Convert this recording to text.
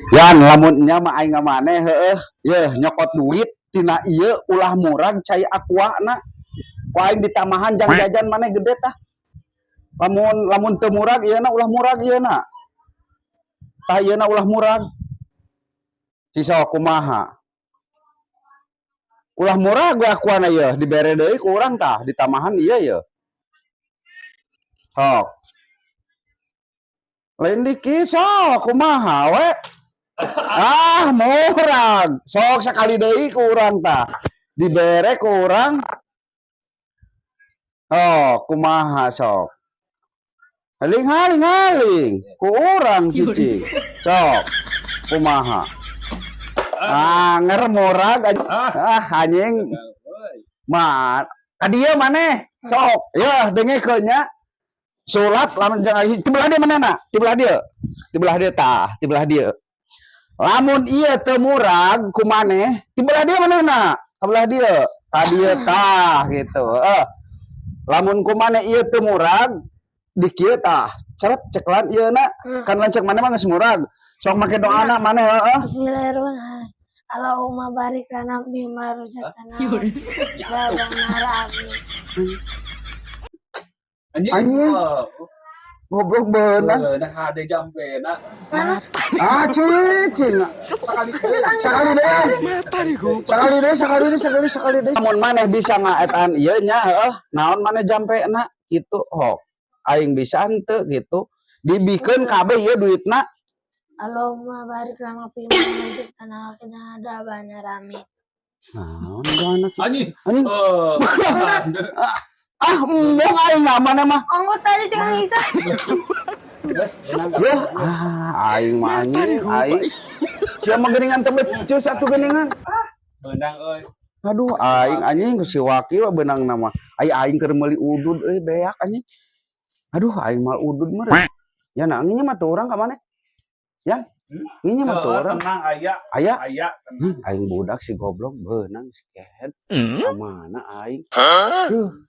Yan, lamun nya mah aing maneh heueuh, yeuh nyokot duit tina ieu ulah murag cai Aqua na. Ku aing ditambahan jang jajan maneh gede tah. Lamun lamun teu murag ieu na, ulah murag ieu na. Tah, ieu na ulah murag. Sisa kumaha? Ulah murag we Aqua na ieu, dibere deui ku urang tah, ditambahan ieu ye. Sok. Lain dikit, sok kumaha we. Ah, murag. Sok sakali deui ku urang tah. Dibere ku urang. Oh, kumaha sok. Haling haling haling. Ku urang cicing. Sok. Kumaha. Ah, nger murag. Ah, anjing. Ma, ka dieu maneh. Sok, ya dengekeun nya. Sulap lamun jangan di belah dia mana na? Di belah dia. Di belah dia tah, di belah dia. Lamun ieu teu murag ku maneh, di belah dia manehna? Ka belah dia. Ka dieu tah gitu. Eh. Lamun ku maneh ieu teu murag, di kieu tah. Ceret ceklan ieu na. Kan lanceuk maneh mah geus murag. Sok make doana maneh heeh. Bismillahirrahmanirrahim. Allahumma barik lana bima razaqtana. Adzabannar, amin. Anjing. Anjing. Oh, Goblok beunang. beunang hade jampena. Ah, cicing. Sekali deui. Sekali deh. Sekali deh, sekali deh, sekali sekali deh. Lamun maneh bisa ngaetaan ieu nya heueuh, naon maneh jampena gitu hok. Aing bisa henteu gitu. Dibikeun kabeh ieu duitna. Allahumma barik lana fima razaqtana wa qina adzabannar, amin. Naon doana kitu? Anjing. Anjing. Oh, Ah, embung aing maneh mah. Onggot aja jangan bisa. Geus, beunang. Ya, ah, aing mah anjing, aing. Sia mah geuningan teu becus atuh geuningan. Beunang euy. Aduh, aing anjing ku si Waki we beunang nama. Ai aing keur meuli udud euy, beak anjing. Aduh, aing mal udud meureun. Ya nah, nginjem mah tuh urang ka maneh? Ya, nginjem mah tuh Heeh, urang. Tenang aya. Aya. Aya. Aing budak si goblok beunang si kehed. Ka mana aing? Duh.